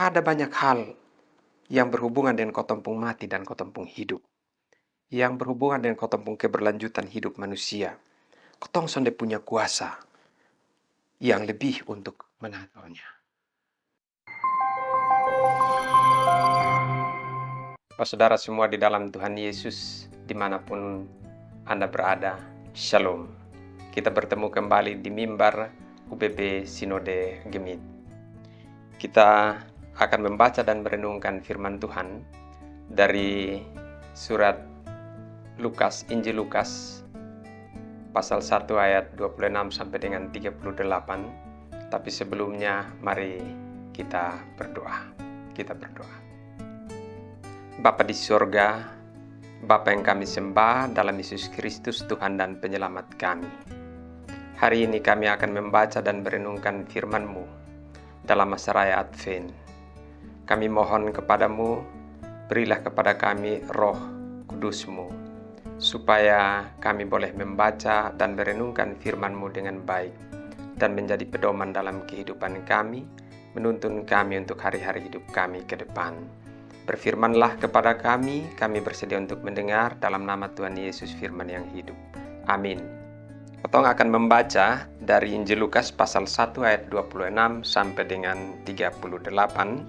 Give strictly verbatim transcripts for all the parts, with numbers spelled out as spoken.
Ada banyak hal yang berhubungan dengan kotong pung mati dan kotong pung hidup, yang berhubungan dengan kotong pung keberlanjutan hidup manusia. Kotong sonde punya kuasa yang lebih untuk mengaturnya. Saudara semua di dalam Tuhan Yesus, dimanapun Anda berada, Shalom. Kita bertemu kembali di mimbar U B B Sinode GMIT. Kita akan membaca dan merenungkan firman Tuhan dari surat Lukas, Injil Lukas, pasal satu ayat dua puluh enam sampai dengan tiga puluh delapan. Tapi sebelumnya, mari kita berdoa. Kita berdoa. Bapa di sorga, Bapa yang kami sembah dalam Yesus Kristus, Tuhan dan Penyelamat kami. Hari ini kami akan membaca dan merenungkan firman-Mu dalam masa raya Advent. Kami mohon kepada-Mu, berilah kepada kami Roh Kudus-Mu, supaya kami boleh membaca dan merenungkan firman-Mu dengan baik dan menjadi pedoman dalam kehidupan kami, menuntun kami untuk hari-hari hidup kami ke depan. Berfirmanlah kepada kami, kami bersedia untuk mendengar, dalam nama Tuhan Yesus, firman yang hidup. Amin. Kotong akan membaca dari Injil Lukas pasal satu ayat dua puluh enam sampai dengan tiga puluh delapan.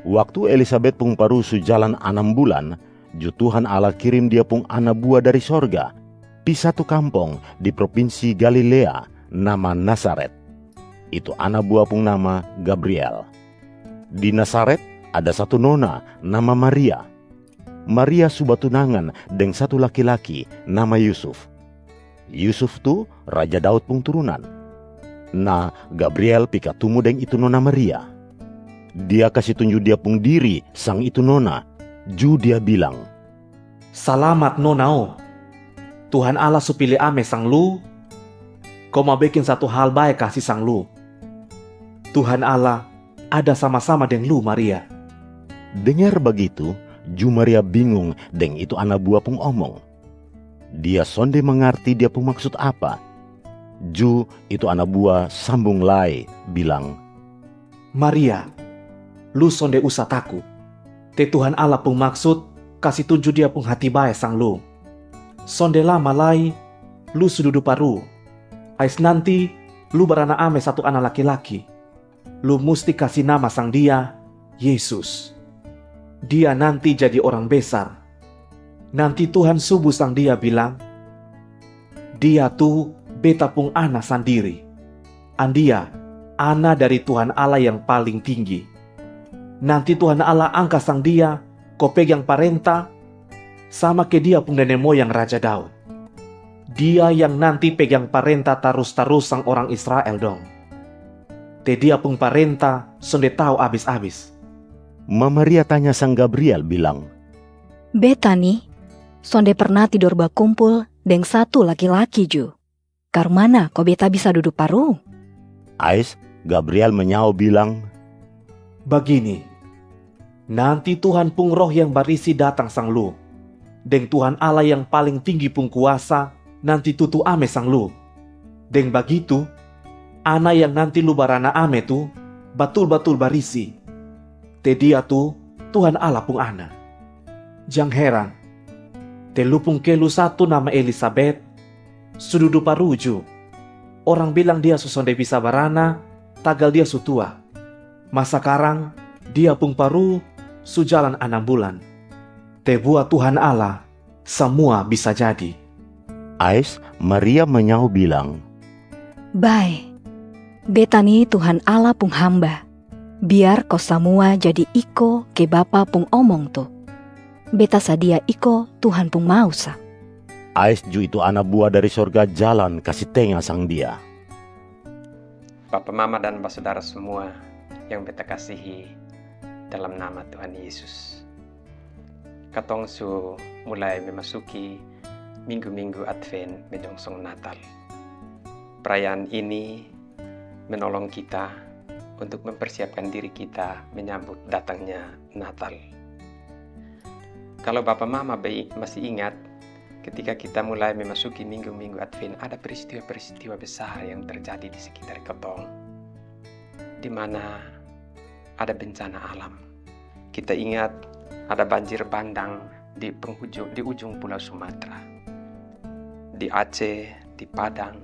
Waktu Elisabet pung paru su jalan anam bulan, ju Tuhan Allah kirim Dia pung ana bua dari sorga pi satu kampong di propinsi Galilea, nama Nasaret. Itu ana bua pung nama Gabriel. Di Nasaret ada satu nona nama Maria. Maria su batunangan deng satu laki-laki nama Yusuf. Yusuf tu Raja Daud pung turunan. Na Gabriel pi katumu deng itu nona Maria. Dia kasi tunju dia pung diri sang itu nona, ju dia bilang, "Salamat, nona o. Tuhan Allah su pili ame sang lu, ko ma bekin satu hal bae kasi sang lu. Tuhan Allah ada sama-sama deng lu, Maria." Dengar bagitu, ju Maria bingung deng itu ana bua pung omong. Dia sonde mangarti dia pung maksud apa. Ju itu ana bua sambung lai bilang, "Maria, lu sonde usa taku. Te Tuhan Allah pung maksud kasi tunju Dia pung hati bae sang lu. Sonde lama lai lu su dudu paru. Ais nanti lu barana ame satu ana laki-laki. Lu musti kasi nama sang dia Yesus. Dia nanti jadi orang besar. Nanti Tuhan subu sang dia bilang, 'Dia tu Beta pung Ana sandiri. Andia, Ana dari Tuhan Allah yang paling tinggi. Nanti Tuhan Allah angka sang dia ko pegang parenta sama ke dia pung nene moyang Raja Daud. Dia yang nanti pegang parenta tarus-tarus sang orang Israel dong. Te dia pung parenta sonde tau abis-abis.'" Ma Maria tanya sang Gabriel bilang, "Beta ni sonde perna tidor bakumpul deng satu laki-laki ju. Karmana ko beta bisa dudu paru?" Ais Gabriel manyao bilang, "Bagini, nanti Tuhan pung Roh yang Barisi datang sang lu, deng Tuhan Allah yang paling tinggi pung kuasa nanti tutu ame sang lu. Deng bagitu, ana yang nanti lu barana ame tu batul-batul barisi. Te dia tu Tuhan Allah pung Ana. Jang heran, te lu pung kelu satu nama Elisabet su dudu paru ju. Orang bilang dia su sonde bisa barana, tagal dia su tua. Ma sakarang, dia pung paru su jalan anam bulan. Te buat Tuhan Allah, samua bisa jadi." Ais Maria manyao bilang, "Bae, beta ni Tuhan Allah pung hamba. Biar ko samua jadi iko ke Bapa pung omong tu. Beta sadia iko Tuhan pung mau sa." Ais ju itu ana bua dari sorga jalan kasi tenga sang dia. Bapa, mama, dan basudara semua yang beta kasihi dalam nama Tuhan Yesus. Katong su mulai memasuki minggu-minggu Advent menyongsong Natal. Perayaan ini menolong kita untuk mempersiapkan diri kita menyambut datangnya Natal. Kalau bapa mama be-, masih ingat, ketika kita mulai memasuki minggu-minggu Advent, ada peristiwa-peristiwa besar yang terjadi di sekitar katong, di mana ada bencana alam. Kita ingat ada banjir bandang di penghujung, di ujung Pulau Sumatera, di Aceh, di Padang,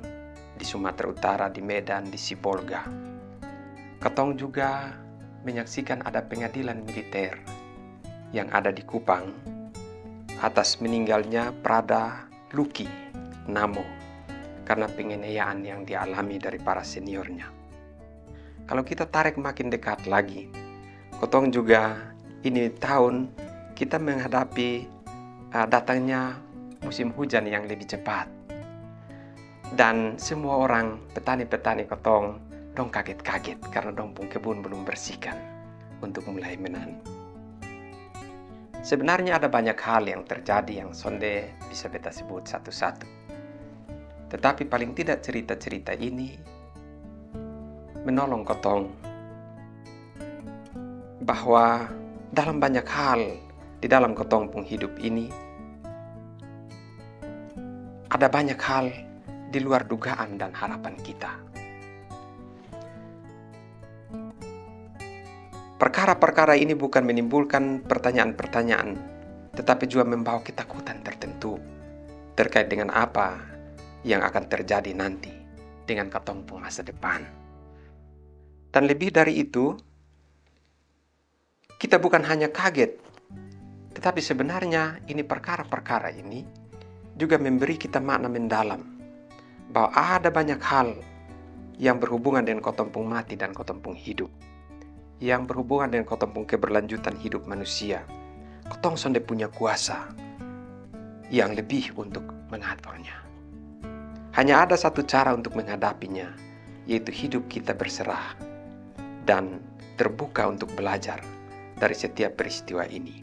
di Sumatera Utara, di Medan, di Sibolga. Katong juga menyaksikan ada pengadilan militer yang ada di Kupang atas meninggalnya Prada Luki Namo karena penganiayaan yang dialami dari para seniornya. Kalau kita tarik makin dekat lagi, kotong juga ini tahun kita menghadapi uh, datangnya musim hujan yang lebih cepat. Dan semua orang, petani-petani kotong, dong kaget-kaget karena dong pung kebun belum bersihkan untuk mulai menanam. Sebenarnya ada banyak hal yang terjadi yang sonde bisa beta sebut satu-satu. Tetapi paling tidak cerita-cerita ini menolong kotong bahwa dalam banyak hal di dalam kotong pung hidup ini ada banyak hal di luar dugaan dan harapan kita. Perkara-perkara ini bukan menimbulkan pertanyaan-pertanyaan, tetapi juga membawa ketakutan tertentu terkait dengan apa yang akan terjadi nanti dengan katong pung masa depan. Dan lebih dari itu, kita bukan hanya kaget, tetapi sebenarnya ini perkara-perkara ini juga memberi kita makna mendalam bahwa ada banyak hal yang berhubungan dengan kotong pung mati dan kotong pung hidup, yang berhubungan dengan kotong pung keberlanjutan hidup manusia. Kotong sonde punya kuasa yang lebih untuk mengaturnya. Hanya ada satu cara untuk menghadapinya, yaitu hidup kita berserah dan terbuka untuk belajar dari setiap peristiwa ini.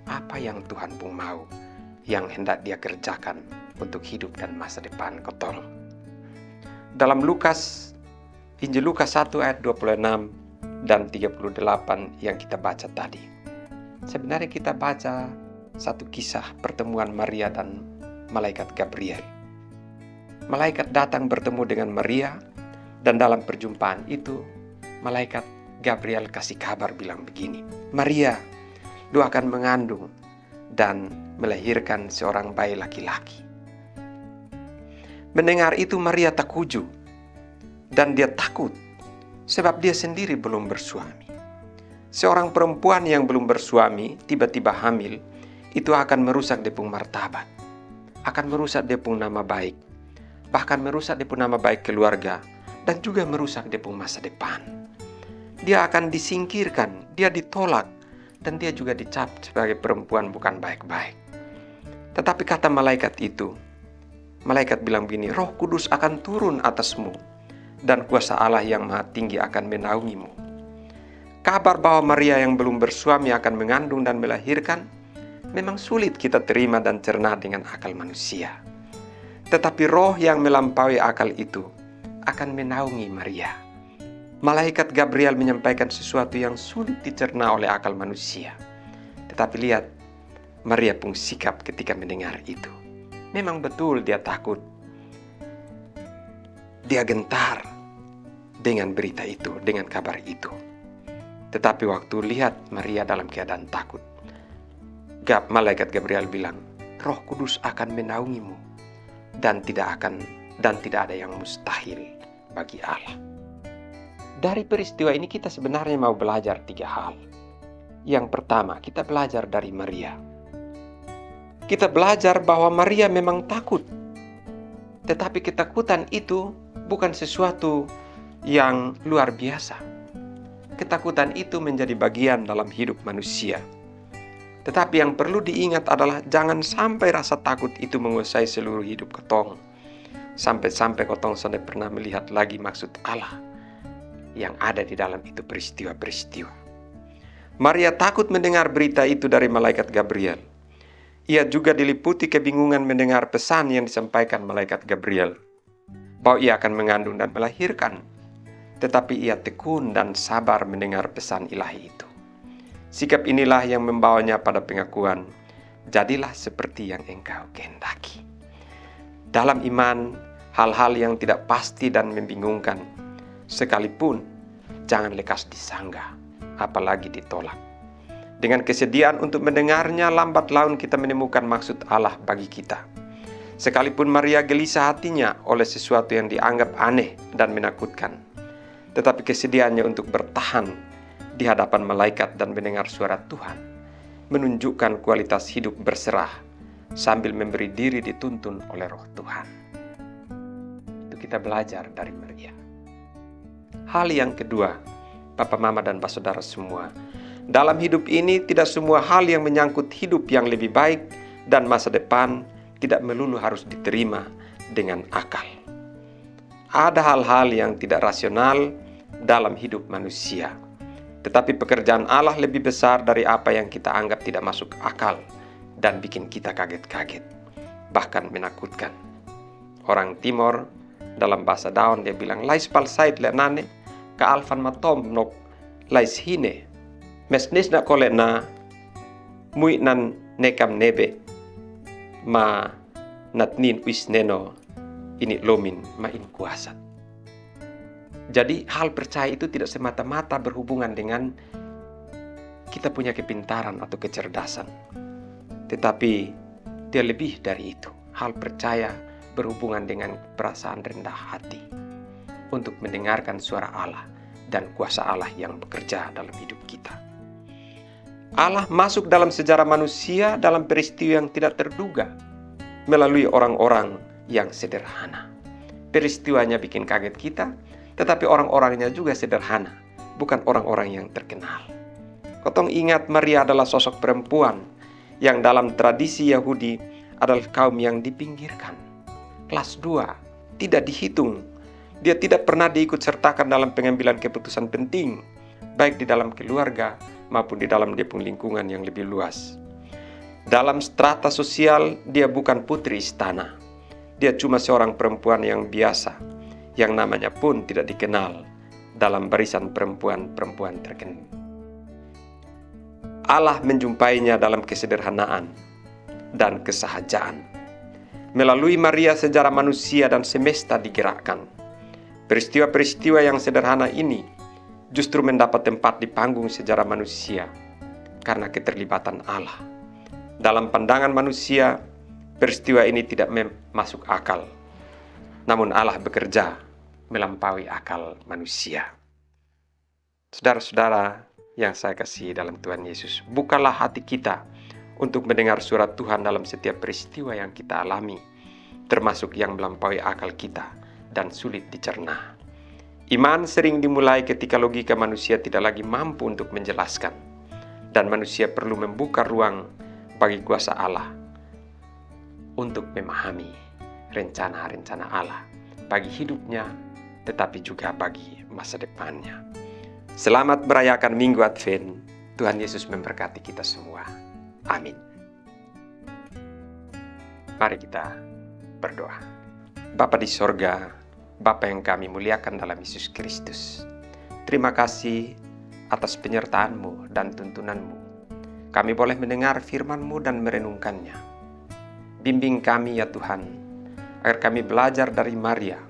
Apa yang Tuhan pung mau, yang hendak Dia kerjakan untuk hidup dan masa depan kotong. Dalam Lukas, Injil Lukas satu ayat dua puluh enam dan tiga puluh delapan yang kita baca tadi. Sebenarnya kita baca satu kisah pertemuan Maria dan malaikat Gabriel. Malaikat datang bertemu dengan Maria, dan dalam perjumpaan itu malaikat Gabriel kasih kabar bilang begini, "Maria, lu akan mengandung dan melahirkan seorang bayi laki-laki." Mendengar itu Maria takuju dan dia takut sebab dia sendiri belum bersuami. Seorang perempuan yang belum bersuami tiba-tiba hamil itu akan merusak dia pung martabat, akan merusak dia pung nama baik, bahkan merusak dia pung nama baik keluarga, dan juga merusak dia pung masa depan. Dia akan disingkirkan, dia ditolak, dan dia juga dicap sebagai perempuan bukan baik-baik. Tetapi kata malaikat itu, malaikat bilang begini, "Roh Kudus akan turun atasmu, dan kuasa Allah yang Maha Tinggi akan menaungimu." Kabar bahwa Maria yang belum bersuami akan mengandung dan melahirkan memang sulit kita terima dan cerna dengan akal manusia. Tetapi roh yang melampaui akal itu akan menaungi Maria. Malaikat Gabriel menyampaikan sesuatu yang sulit dicerna oleh akal manusia. Tetapi lihat Maria pung sikap ketika mendengar itu. Memang betul dia takut. Dia gentar dengan berita itu, dengan kabar itu. Tetapi waktu lihat Maria dalam keadaan takut, Gab, malaikat Gabriel bilang, "Roh Kudus akan menaungimu dan tidak akan dan tidak ada yang mustahil bagi Allah." Dari peristiwa ini kita sebenarnya mau belajar tiga hal. Yang pertama, kita belajar dari Maria. Kita belajar bahwa Maria memang takut. Tetapi ketakutan itu bukan sesuatu yang luar biasa. Ketakutan itu menjadi bagian dalam hidup manusia. Tetapi yang perlu diingat adalah jangan sampai rasa takut itu menguasai seluruh hidup kotong. Sampai-sampai kotong sonde pernah melihat lagi maksud Allah yang ada di dalam itu peristiwa-peristiwa. Maria takut mendengar berita itu dari malaikat Gabriel. Ia juga diliputi kebingungan mendengar pesan yang disampaikan malaikat Gabriel, bahwa ia akan mengandung dan melahirkan. Tetapi ia tekun dan sabar mendengar pesan ilahi itu. Sikap inilah yang membawanya pada pengakuan, "Jadilah seperti yang Engkau kehendaki." Dalam iman, hal-hal yang tidak pasti dan membingungkan sekalipun, jangan lekas disanggah apalagi ditolak. Dengan kesediaan untuk mendengarnya, lambat laun kita menemukan maksud Allah bagi kita. Sekalipun Maria gelisah hatinya oleh sesuatu yang dianggap aneh dan menakutkan, tetapi kesediaannya untuk bertahan di hadapan malaikat dan mendengar suara Tuhan menunjukkan kualitas hidup berserah sambil memberi diri dituntun oleh Roh Tuhan. Itu kita belajar dari Maria. Hal yang kedua, Papa, Mama, dan Bapak Saudara semua, dalam hidup ini tidak semua hal yang menyangkut hidup yang lebih baik dan masa depan tidak melulu harus diterima dengan akal. Ada hal-hal yang tidak rasional dalam hidup manusia. Tetapi pekerjaan Allah lebih besar dari apa yang kita anggap tidak masuk akal dan bikin kita kaget-kaget, bahkan menakutkan. Orang Timor, dalam bahasa daon, dia bilang, "Lais pal sait le nane, ka alfan matom nok lais hine. Mesnis na kole na mui nan nekam nebe ma natnin uis neno ini lomin ma in kuasat." Jadi, hal percaya itu tidak semata-mata berhubungan dengan kita punya kepintaran atau kecerdasan, tetapi dia lebih dari itu. Hal percaya berhubungan dengan perasaan rendah hati untuk mendengarkan suara Allah dan kuasa Allah yang bekerja dalam hidup kita. Allah masuk dalam sejarah manusia dalam peristiwa yang tidak terduga melalui orang-orang yang sederhana. Peristiwanya bikin kaget kita, tetapi orang-orangnya juga sederhana, bukan orang-orang yang terkenal. Kotong ingat, Maria adalah sosok perempuan yang dalam tradisi Yahudi adalah kaum yang dipinggirkan, kelas dua, tidak dihitung. Dia tidak pernah diikut sertakan dalam pengambilan keputusan penting, baik di dalam keluarga maupun di dalam dia pun lingkungan yang lebih luas. Dalam strata sosial, dia bukan putri istana. Dia cuma seorang perempuan yang biasa, yang namanya pun tidak dikenal dalam barisan perempuan-perempuan terkenal. Allah menjumpainya dalam kesederhanaan dan kesahajaan. Melalui Maria, sejarah manusia dan semesta digerakkan. Peristiwa-peristiwa yang sederhana ini justru mendapat tempat di panggung sejarah manusia karena keterlibatan Allah. Dalam pandangan manusia, peristiwa ini tidak mem- masuk akal. Namun Allah bekerja melampaui akal manusia. Saudara-saudara yang saya kasihi dalam Tuhan Yesus, bukalah hati kita untuk mendengar suara Tuhan dalam setiap peristiwa yang kita alami, termasuk yang melampaui akal kita dan sulit dicerna. Iman sering dimulai ketika logika manusia tidak lagi mampu untuk menjelaskan, dan manusia perlu membuka ruang bagi kuasa Allah untuk memahami rencana-rencana Allah bagi hidupnya, tetapi juga bagi masa depannya. Selamat merayakan Minggu Advent. Tuhan Yesus memberkati kita semua. Amin. Mari kita berdoa. Bapa di sorga, Bapa yang kami muliakan dalam Yesus Kristus, terima kasih atas penyertaan-Mu dan tuntunan-Mu. Kami boleh mendengar firman-Mu dan merenungkannya. Bimbing kami, ya Tuhan, agar kami belajar dari Maria,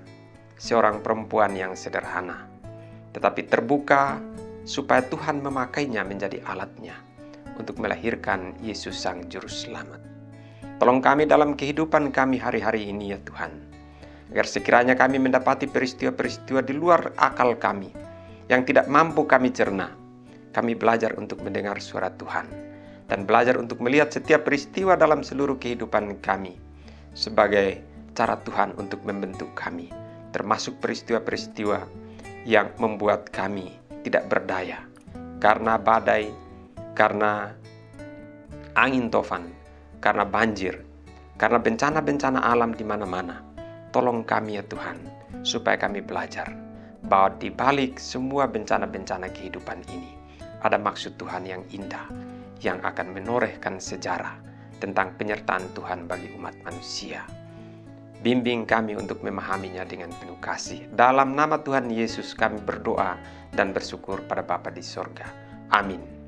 seorang perempuan yang sederhana, tetapi terbuka, supaya Tuhan memakainya menjadi alatnya untuk melahirkan Yesus, Sang Juru Selamat. Tolong kami dalam kehidupan kami hari-hari ini, ya Tuhan, agar sekiranya kami mendapati peristiwa-peristiwa di luar akal kami yang tidak mampu kami cerna, kami belajar untuk mendengar suara Tuhan dan belajar untuk melihat setiap peristiwa dalam seluruh kehidupan kami sebagai cara Tuhan untuk membentuk kami, termasuk peristiwa-peristiwa yang membuat kami tidak berdaya karena badai, karena angin topan, karena banjir, karena bencana-bencana alam di mana-mana. Tolong kami, ya Tuhan, supaya kami belajar bahwa di balik semua bencana-bencana kehidupan ini, ada maksud Tuhan yang indah, yang akan menorehkan sejarah tentang penyertaan Tuhan bagi umat manusia. Bimbing kami untuk memahaminya dengan penuh kasih. Dalam nama Tuhan Yesus kami berdoa dan bersyukur pada Bapa di sorga. Amin.